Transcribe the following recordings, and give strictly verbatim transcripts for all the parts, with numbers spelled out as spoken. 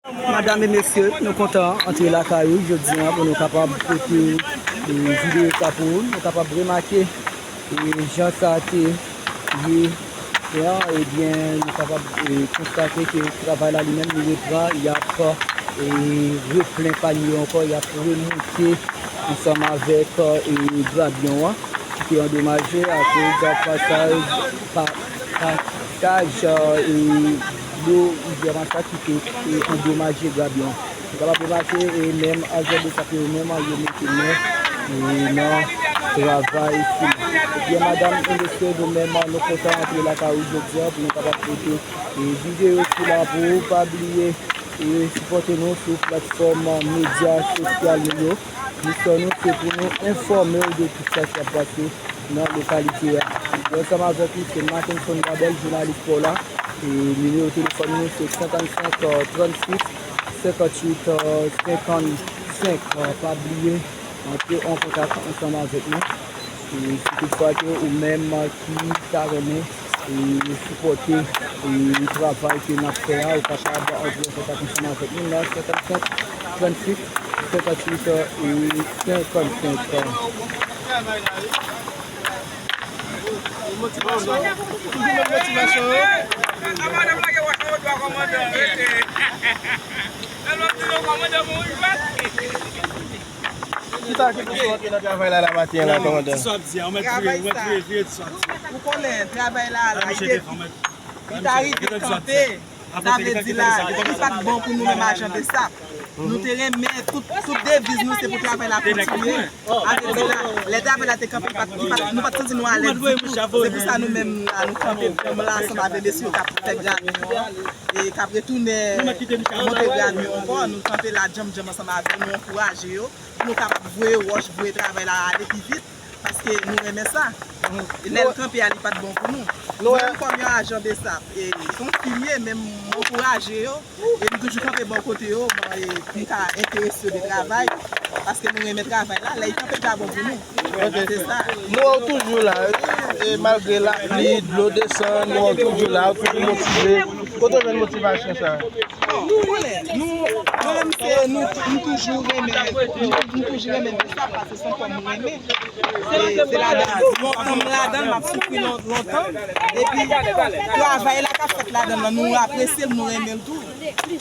Madam e mesye, nou kontan antre lakay ou jodi a pou nou kapab pote, e, videyo sa pou ou. Nou kapab remake, e, jan sa te ye, ebyen, nou kapab, e, konstate ke travay la li menm li repran, y ap, e, replen panye yo ankò, y ap remonte ansanm avèk, e, grabyon an ki te andomaje akoz pasaj pa, pa, Kaj, e, dlo rivyè Masak ki te, e, andomaje grabyon. Nou kapab remake, e, menm ajan de sa ke yo menm yo mete men, e, nan travay sila. Ebyen, madam e mesye, nou menm, nou kontan antre lakay ou jodi a pou nou kapab pote, e, videyo sila pou ou. Pa bliye, e, sipòte nou sou platfòm medya sosyal nou yo. Misyon nou se pou nou enfòme w de tout sa k ap pase nan lokalite a. Ansanm avèk nou se Mackenson Gabel, jounalis pa w la. E nimewo telefòn nou se senkannsenk, trannsis, senkantuit, senkannsenk. Pa bliye antre an kontak ansanm avèk nou. E si toutfwa ke ou menm ki ta renmen, e, sipòte, e, travay ke n ap fè a, ou kapab antre an kontak ansanm avèk nou nan senkannsenk, trannsis, senkantuit, e, senkannsenk. Motivasyon, toujou menm motivasyon yo. Kisa ki pouse w antre nan travay la, la maten an la, kòmandan? Ti sa w ap di a, ou mèt vire, ou mèt vire, vire ti sa w ap di a. Ou konnen, travay la, la, li te, li t arive kanpe. Sa vle di la, li pa t bon pou nou menm ajan BESAP. Nou te renmen, tout, tout deviz nou, se pou travay la kontinye. Sa vle di la, lè travay la te kanpe, li pa t, li pa t, nou pa t santi nou alèz ditou. Se pou sa nou menm la, nou kanpe, nou la, ansanm avèk mesye yo k ap fè gradyon an, e k ap retounen monte gradyon ankò. Nou kanpe la djanm djanm ansanm avè yo, nou ankouraje yo. Pou nou kapab voye wòch, voye travay la ale pi vit, paske nou renmen sa. Lè l kanpe a, li pa t bon pou nou. Nou menm kòm yon ajan BESAP, e, se yon filye, men m ankouraje yo, e m toujou kanpe bò kote yo, bon, e, pou m ka enterese yo de travay, paske nou renmen travay la, lè l kanpe, l pa bon pou nou. Se sa. Nou wè w toujou la, wi. E malgre lapli, dlo desann, nou wè w toujou la, w toujou motive. Kote w jwenn motivasyon sa a? Ou konnen, nou, mwen menm se, nou, m toujou renmen, m, m toujou renmen BESAP, paske se yon kò m renmen. E se ladan, lontan m ladan, m ap soufri lon-, lontan. Epi, travay la k ap fèt ladan l lan, nou apresye l, nou renmen l tou.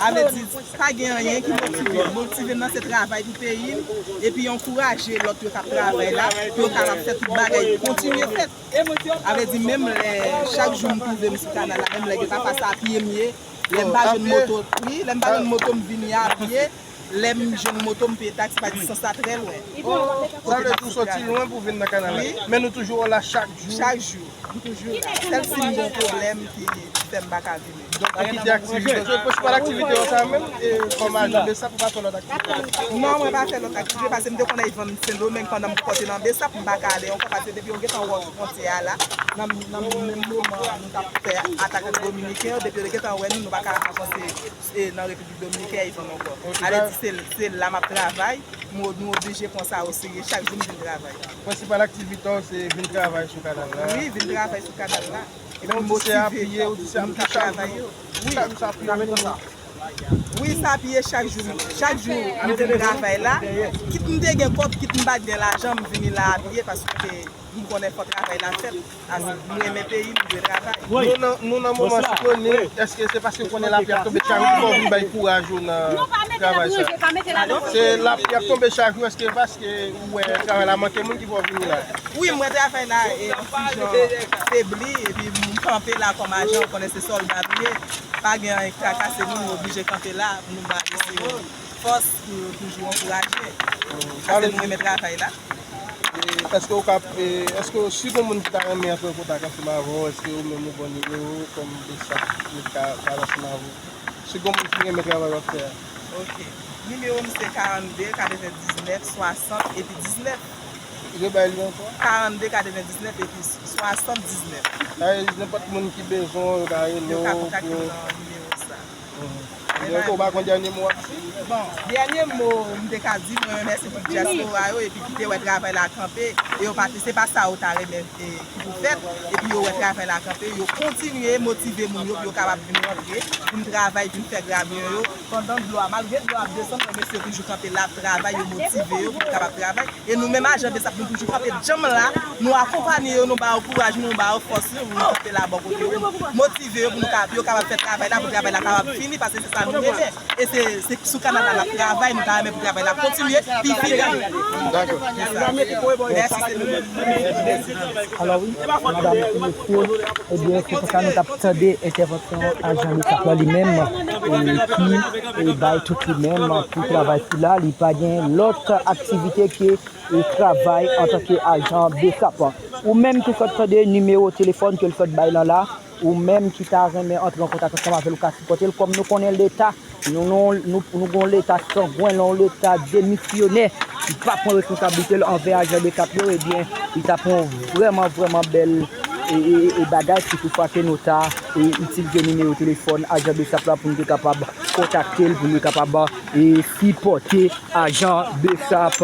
A vle di, pa gen anyen ki motive m. Motive m nan se travay pou peyi m, epi ankouraje lòt yo k ap travay la, pou yo kapab fè tout bagay kontinye fèt. A vle di, menm lè, chak jou m twouve m sou kanal la, menm lè gen pa pase a pye m ye, lè m pa jwenn moto, wi, lè m pa jwenn moto, m vini a pye, lè m jwenn moto, m peye taksi, pa distans la trè lwen. Sa vle di w soti lwen pou w vin nan kanal la. Wi. Men nou toujou la chak jou. Chak jou. M toujou la. Sèl si m gen yon pwoblèm ki fè m pa ka vini. Donk, ou kite aktivite w. Se prensipal aktivite w sa menm, e, kòm ajan BESAP, ou pa fè lòt aktivite? Non, mwen pa fè lòt aktivite, paske m te konn al vann Sendomeng pandan m ankò te nan BESAP, m pa ka ale ankò, paske depi yo gentan wè fwontyè a la, nan, nan menm moman nou t ap fè atak ak Dominiken yo, depi yo te gentan wè nou, nou pa ka avanse, e, nan Repiblik Dominikèn al vann ankò. A vle di, se, se la m ap travay, nou, nou oblije pran sa oserye, chak jou m vin travay. Prensipal aktivite w se vin travay sou kanal la? Wi, vin travay sou kanal la. Epi motive moun k ap travay yo. Wi. Wi, se apiye chak jou. Chak jou, m vin travay la. Kit m te gen kòb, kit m pa t gen lajan, m vini la apiye paske m konnen fò travay la fèt. As-, m renmen peyi m, m dwe travay. Nou nan, nou nan moman siklòn, èske se paske w konnen lapli ap tonbe chak jou ki fè w vin bay kouraj ou nan travay sa? Se lapli ap tonbe chak jou, èske paske ou wè travay la manke moun ki fè w vini la? Wi, m wè travay la, e, yon ti jan febli, epi m kanpe la kòm ajan, ou konnen se sòlda nou ye. Pa gen anyen k trakase nou, nou oblije kanpe la, nou ba mesye yo fòs pou yo toujou ankouraje. Paske nou renmen travay la. E, èske w ka, e, èske w, si gon moun ki ta renmen antre an kontak ansanm avè w, èske ou menm ou gon nimewo kòm BESAP ki ka pale ansanm avè w? Si gon moun ki renmen travay w ap fè a. Ok. Nimewo m se karannde, katrevendiznèf, swasant epi diznèf. Rebay li ankò. Karannde, katrevendiznèf epi swasant diznèf. Sa vle di nenpòt moun ki bezwen w, yo ka rele w. Yo ka kontakte m nan nimewo sa. Mhm. Mwen, ou pa gon dènye mo w ap di? Bon, dènye mo m te ka di, mwen remèsye tout dyaspora yo epi ki te wè travay la kanpe, e yo pa te, se pa sa yo ta renmen e ki pou fèt, epi yo wè travay la kanpe, yo kontinye motive moun yo pou yo kapab vin rantre, vin travay, vin fè gramyon yo, pandan dlo a, malgre dlo a ap desann, men mesye yo toujou kanpe la ap travay, yo motive yo pou yo kapab travay, e nou menm ajan BSAP nou toujou kanpe djanm la, nou akonpanye yo, nou ba yo kouraj, nou ba yo fòs, nou kanpe la bò kote yo, motive yo pou nou ka, pou yo kapab fè travay la, pou travay la kapab fini, paske se sa nou renmen. E se, se sou kanal la n ap travay, nou ta renmen pou travay la kontinye, pi vit. Dakò. Mèsi, se nou menm. Alò wi, medam e mesye, ebyen, se konsa nou t ap tande entèvansyon ajan BSAP la li menm, e ki, e, bay tout li menm pou travay sila, li pa gen lòt aktivite ke, e, travay antanke ajan BSAP. Ou menm ki sot tande nimewo telefòn ke l sot bay lan la, ou menm ki ta renmen antre an kontak ansanm avè l, ou ka sipòte l, kòm nou konnen Leta, nou, nou, nou, nou gon Leta sangwen, yon Leta demisyonè, ki pa pran responsablite l anvè ajan BSAP yo, ebyen, li ta pran vrèman, vrèman bèl, e, e, e, bagay, si toutfwa ke nou ta, e, itilize nimewo telefòn ajan BSAP la pou nou te kapab kontakte l, pou nou te kapab, e, sipòte ajan BSAP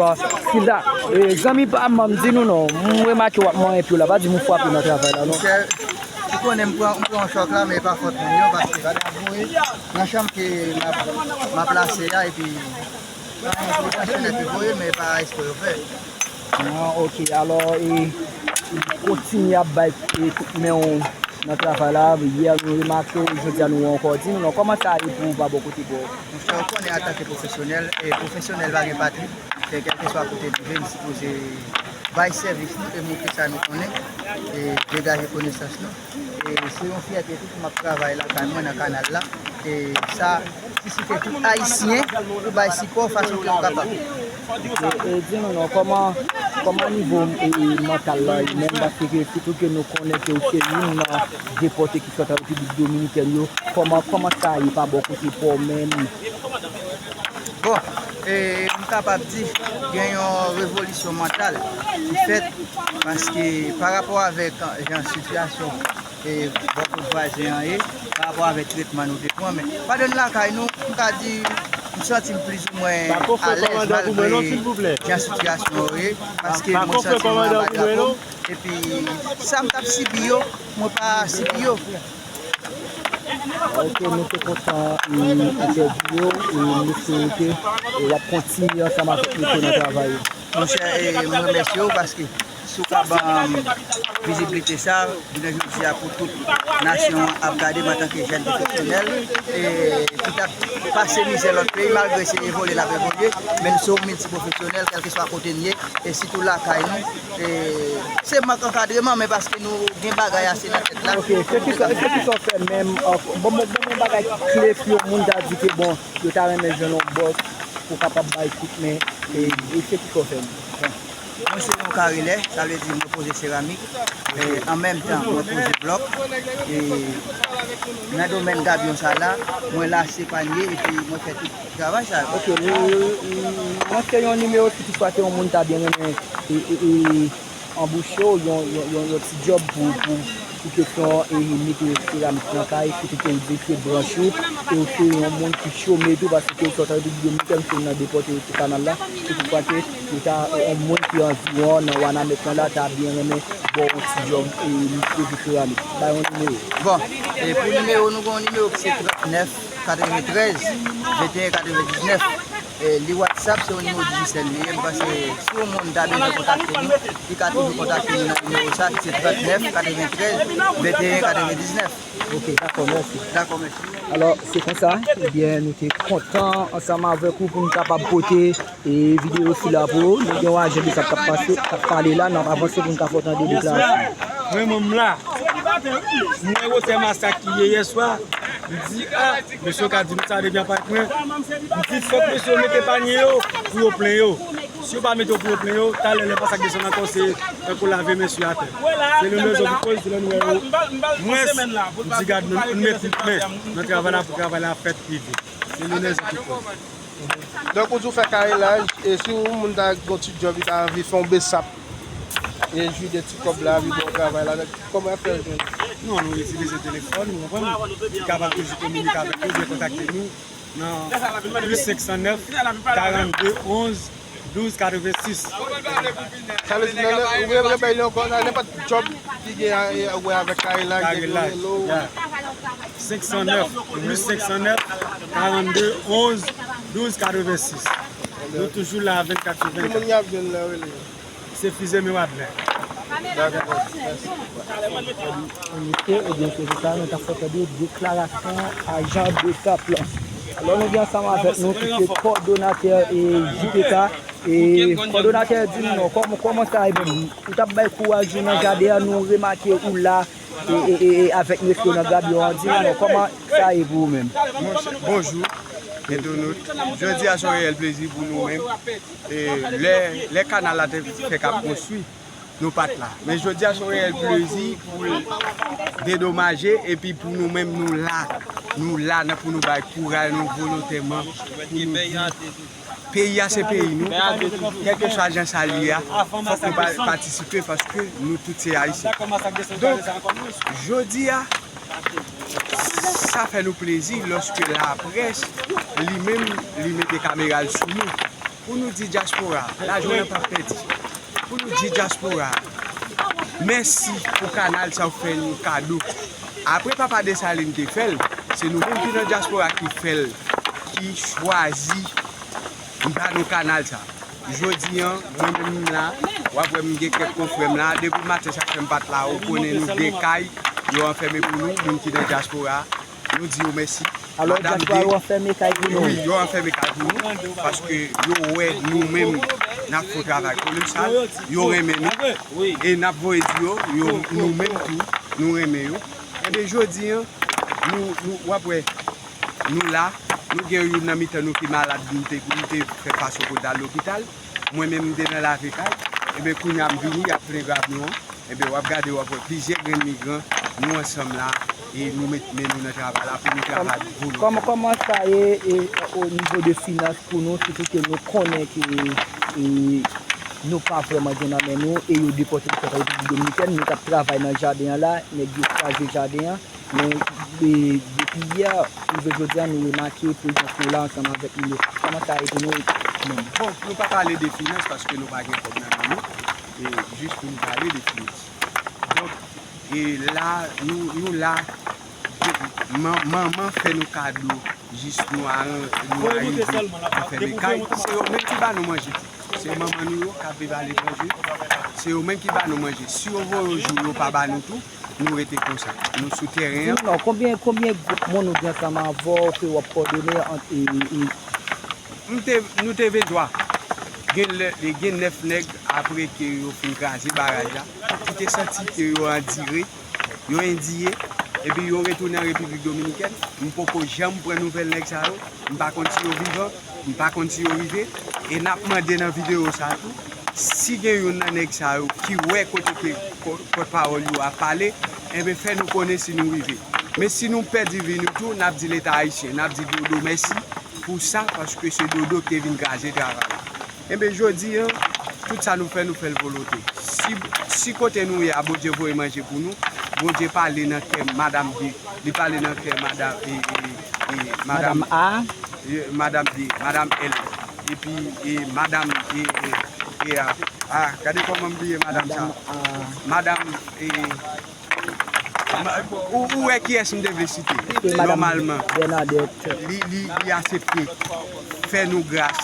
sila. E, zanmi pa m, di nou non, m remake w ap manyen pye w la, pa di m ou frape nan travay la non. Ou konnen m pran, m pran yon chòk la, men e pa fòt mwen yo, paske bagay ap voye nan chanm ke m ap, m ap lase a, epi se yon pwofesyonèl ki voye l, men e pa espre yo fè. Ah, ok, alò, e, kontinye ap bay, e, kout men w nan travay la. Yè nou remake w, jodi a nou wè w ankò. Di nou non, kòman sa ye pou ou pa bò kote pa w? Monchè, ou konnen antanke pwofesyonèl, e pwofesyonèl pa gen patri, e kèlkeswa kote n rive, n sipoze bay sèvis nou e montre sa nou konnen, e degaje konesans nou. E se yon fyète tou pou m ap travay lakay mwen nan kanal la. E sa sisite tout Ayisyen pou bay sipò fason ke yo kapab. E, e di nou non, kòman, kòman nivo, e, e, mantal la, e, menm paske sitou ke nou konnen ke ou se youn nan depòte ki sot an Repiblik Dominikèn yo, kòman, kòman sa ye pa bò kote pa w menm? Bon, e, m kapab di gen yon revolisyon mantal ki fèt, paske pa rapò avèk, e, jan sitiyasyon, e, bò kot vwazen an ye, pa rapò avèk tretman nou te pran, men pandan n lakay nou, m ka di, m santi m plizoumwen alèz malgre jan sitiyasyon yo ye, paske mwen santi mwen anba drapo m, epi sa m t ap sibi yo, mwen pa sibi yo. Ok, nou te kontan, e, entèvyou w, e, nou swete, e, w ap kontinye ansanm avèk nou tou nan travay ou. Monchè, e, mwen remèsye w paske si w ka ban m vizibilite sa, jounen jodi a pou tout nasyon an ap gade m antanke jèn pwofesyonèl, e, ki t ap pase mizè lòt peyi, malgre se evole l ap evolye, men nou se yon miltipwofesyonèl, kèlkeswa kote n ye, e sitou lakay nou. E, se mank ankadreman, men paske nou gen bagay ase nan tèt la. Ok, se ki sa, se ki sa w fè menm, euh, bon, bon, bon, bon bagay ki kle pou yon moun ta di ke, bon, yo ta renmen jwenn yon bòs pou kapab bay kout men, e, e se ki sa w fè menm? Bon, mwen se yon karilè, sa vle di mwen poze seramik, e, an menm tan, mwen poze blòk, e, nan domèn gabyon sa la, mwen lase panye, epi mwen fè tout travay sa yo. Ok, nou, nou, nou, mwen se yon nimewo, si toutfwa ke yon moun ta byen renmen, e, e, e, anbouche w, yon, yon, yon, yon ti djòb pou, pou, pou kesyon, e, mete seramik nan kay, sitou ke w defye branch ou, e w se yon moun ki chome tou, paske w sot an Repiblik Dominikèn, se nan depòte yo sou kanal la, se poukwa ke yo ta, yon moun ki anviwon nan Wanament lan la, ta byen renmen ba w yon ti djòb, e, mete seramik. Bay yon nimewo. Bon, e pou nimewo, nou gen yon nimewo ki se trannèf katreventrèz, venteyen katrevendiznèf. E, li WhatsApp, se yon nimewo Digicel li ye. M panse si yon moun ta bezwen kontakte nou, li ka toujou kontakte nou nan nimewo sa, ki se trannèf katreventrèz, venteyen katrevendiznèf. Ok, dakò, mèsi. Dakò, mèsi. Alò, se konsa, ebyen, nou te kontan ansanm avèk ou pou nou kapab pote, e, videyo sila pou ou. Nou gen yon ajan BSAP k ap pase, k ap pale la, n ap avanse pou nou ka fè w tande deklarasyon. Mwen menm la, mwen wè masak ki ye yè swa, m di, a, mesye yo ka di m sa depi anparet mwen. M di, fòk mesye yo mete panye yo pou yo plen yo. Si yo pa mete yo pou yo plen yo, talè lè masak desann ankò, se tankou lave men sou atè. Se youn rezon ki koz, se lè nou wè yo, mwen, m di, gad, nou, nou met men nan travay la pou travay la fèt pi vit. Se youn rezon ki koz. Donk, ou di w fè karilaj, e si yon moun ta gen yon ti djòb, li ta anvi fè yon BSAP, e jwi de ti kòb la, li bon travay la, kòman y ap fè jwenn? Non, nou itilize telefòn, ou konprann? Li kapab toujou kominike avèk nou, oubyen kontakte nou. Nan plis senk san nèf, karannde, onz, douz, katrevensis. Sa vle di, nan, nan, ou vle repete li ankò, nan nenpòt djòb ki gen a, a wè avèk karelaj, karelaj, nèg yo rele w. Ya. Senk san nèf, plis senk san nèf, karannde, onz, douz, katrevensis. Nou toujou la vennkat sou vennkat. Ki moun y ap jwenn nan rele? Se Fize Miradlè. Dakò. Anefè, ebyen, se sa, nou ta fè tande deklarasyon ajan de kap lan. Alò, nou gen ansanm avèk nou ki se kòdonatè, e, J P K. E, kòdonatè, di nou non, kòman, kòman sa ye menm? Ou t ap bay kouraj ou nan jaden an, nou remake ou la, e, e, e, e, avèk mesye yo nan gabyon an, di nou non, kòman sa ye pou ou menm? Monchè, bonjou, entènot. Jodi a se yon reyèl plezi pou nou menm. E lè, lè kanal la te fèk ap konstwi, nou pa t la. Men jodi a se yon reyèl plezi pou l dedomaje, epi pou nou menm, nou la. Nou la nan pou nou bay kouraj nou volontèman, pou nou di, peyi a se peyi nou. Kèlkeswa jan sa l ye a, fòk nou pa, patisipe paske nou tout se Ayisyen. Donk, jodi a, sa fè nou plezi lòske laprès, li menm, li mete kamera l sou nou. Pou nou di dyaspora, lajounen p ap pèdi. Pou nou di dyaspora, mèsi pou kanal sa w fè nou kado. Apre Papa Desalin te fè l, se nou menm ki nan dyaspora ki fè l, ki chwazi ba nou kanal sa. Jodi a, mwen menm m la, w ap wè m gen kèk konfrè m la, depi maten sa k fè m pa t la, ou konnen nou gen kay, yo anfème pou nou, moun ki nan dyaspora, nou di yo mèsi. Alò, dyaspora yo anfème kay pou nou? Wi, yo anfème kay pou nou, paske yo wè nou menm, n ap fè yon travay kolosal, yo renmen nou, e n ap voye di yo, yo, nou menm tou, nou renmen yo. Enben, jodi a, nou, nou, w ap wè, nou la, nou gen youn nan mitan nou ki malad, nou te, nou te fè fason pou l t al lopital. Mwen menm, m te nan lave kay. Enben, kounye a, m vini, y ap plen gabyon an. Enben, w ap gade, w ap wè plizyè grenn migran, nou ansanm la, e nou met men nou nan travay la pou nou travay volonte. Kòman, kòman sa ye, e, o nivo de finans pou nou, sitou ke nou konnen ke, e, nou pa vrèman gen nan men nou, e yo depòte nou sot an Repiblik Dominikèn, nou t ap travay nan jaden an la, nèg yo kraze jaden an, men, e, depi yè, rive jodi a, nou remake prezans nou la ansanm avèk nou. Kòman sa ye pou nou menm? Bon, nou pa pale de finans paske nou pa gen kòb nan men nou, e jis pou nou pale de finans. Donk, e la, nou, nou la, man-, manman fè nou kado, jis nou a, nou arive, nou fèmen kay. Se yo menm ki ba nou manje. Se manman nou yo k ap viv aletranje. Se yo menm ki ba nou manje. Si yo voye yo jou, yo pa ba nou tou, nou rete konsa. Nou sou tèren an. Di nou non, konbyen, konbyen gwoup moun ou gen ansanm avè w ke w ap kòdone ant, e, e, M te, nou te venntwa. Gen lè, gen nèf nèg apre ke yo fin kraze baraj la, ki te santi ke yo andire, yo endiye, epi yo retounen an Repiblik Dominikèn. M poko janm pran nouvèl nèg sa yo. M pa konn si yo vivan, m pa konn si yo rive. E n ap mande nan videyo sa a tou, si gen youn nan nèg sa yo ki wè kote ke pò-, pòtpawòl yo ap pale, enben fè nou konnen si nou rive. Men si nou pèdi vi nou tou, n ap di Leta ayisyen, n ap di Dodo mèsi. Pou sa, paske se Dodo ki te vin kraze travay la. Enben, jodi a, tout sa nou fè, nou fè l volonte. Si, si kote nou ye a, Bondye voye manje pou nou, Bondye pale nan kè madanm D, li pale nan kè madanm, e, e, e, madanm, madanm A, e, madanm D, madanm L, epi, e, madanm, e, e, e, a, a, gade kòman m bliye madanm sa. Madanm A. Madanm, e, Ma-, ou, ou wè kiyès m te vle site. Nòmalman, li, li, li aksepte fè nou gras,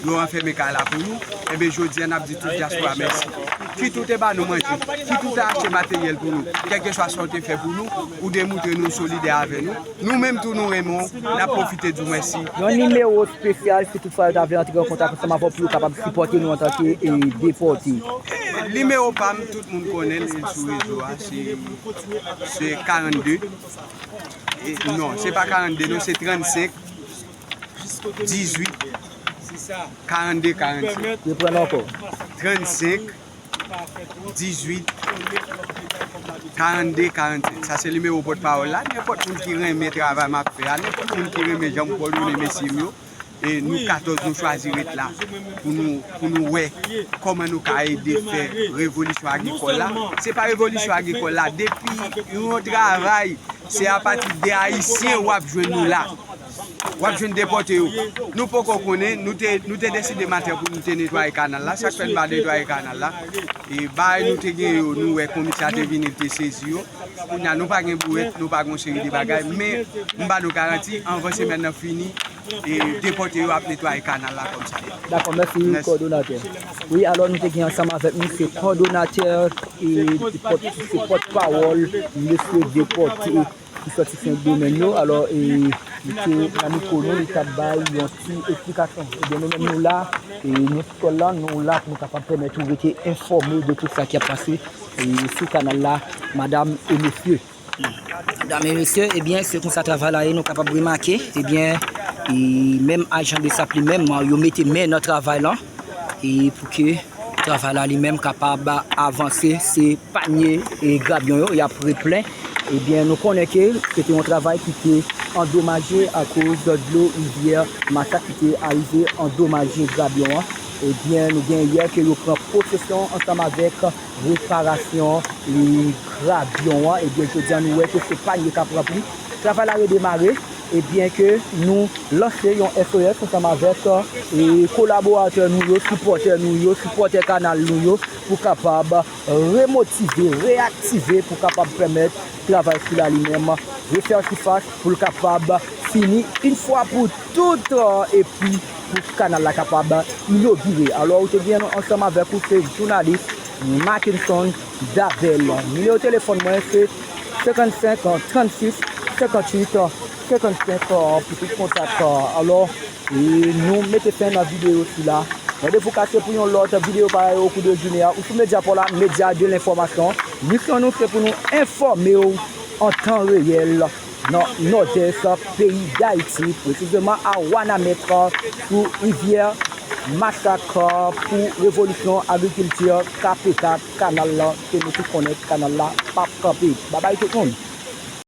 yo anfèmen kay la pou nou. Enben, jodi a, n ap di tout dyaspora mèsi. Kit ou te ba nou manje, kit ou te achte materyèl pou nou, kèlkeswa sa w te fè pou nou, ou demontre nou solidè avè nou. Nou menm tou, nou renmen w, n ap pwofite di w mèsi. Yon nimewo espesyal, si toutfwa yo ta vle antre an kontak ansanm avè w pou yo kapab sipòte nou antanke, e, depòte. Nimewo pa m, tout moun konnen l, li sou rezo a, se, se karannde. E, non, se pa karannde, non, se trannsenk, dizuit, karannde, karannsenk. Reprann ankò. Trannsenk, dizuit, karannde, karannsenk. Sa se nimewo pòtpawòl la. Nenpòt moun ki renmen travay m ap fè a, nenpòt moun ki renmen jan m kòdone mesye m yo, e nou katòz nou chwazi ret la pou nou, pou nou wè kòman nou ka ede fè revolisyon agrikòl la. Se pa revolisyon agrikòl la, depi yon travay, se apati de Ayisyen w ap jwenn nou la. w ap jwenn depòte yo. Nou poko konnen, nou te, nou te deside maten pou nou te netwaye kanal la. Sa k fè n pa netwaye kanal la? E bagay nou te gen yo, nou wè komite a te vini, l te sezi yo. Kounye a, nou pa gen bourèt, nou pa gen yon seri de bagay, men m ba nou garanti, anvan semèn nan fini, e depòte yo ap netwaye kanal la kòm sa ye. Dakò, mèsi, kòdonatè. Wi, alò, nou te gen ansanm avèk nou, se kòdonatè, e, se pòt, se pòtpawòl mesye depòte ki sòti Sendomeng yo. Alò, e, li te nan mikwo nou, li t ap bay yon ti esplikasyon. Ebyen, nou menm nou la, e, nou sou tòl la, nou la pou nou kapab pèmèt ou rete enfòme de tout sa ki ap pase, e, sou kanal la, madam e mesye. Medam e mesye, ebyen, se konsa travay la ye, nou kapab remake, ebyen, e menm ajan BSAP li menm, yo mete men nan travay la, e pou ke travay la li menm kapab avanse, se panye e grabyon yo, y ap replen. Ebyen, nou konnen ke se te yon travay ki te andomaje akoz dlo rivyè Masak ki te arive andomaje grabyon an. Ebyen, nou gen yè ke yo pran posesyon ansanm avèk reparasyon, e, grabyon an. Ebyen, jodi a, nou wè ke se panye k ap ranpli. Travay la redemare. Ebyen, ke nou lanse yon S O S ansanm avèk, e, kolaboratè nou yo, sipòtè nou yo, sipòtè kanal nou yo, pou kapab remotive, reyaktive, pou kapab pèmèt travay sila li menm refè sifas, pou l kapab fini yon fwa pou tout, epi pou kanal la kapab inogire. Alò, ou te gen ansanm avèk ou, se jounalis Mackenson Davel. Nimewo telefòn mwen se senkannsenk trannsis senkannwit senkannsenk pou tout kontak. Alò, e nou mete fen nan videyo sila. Randevou kase pou yon lòt videyo parèy o kou de jounen an. Ou sou medya pa w la, medya de lenfòmasyon. Misyon nou se pou nou enfòme w an tan reyèl nan nòdès peyi Dayiti, presizeman a Wanament, sou rivyè Masak, pou revolisyon agrikilti, K P K, kanal la, ke nou tout konnen kanal la p ap kanpe. Babay tout moun.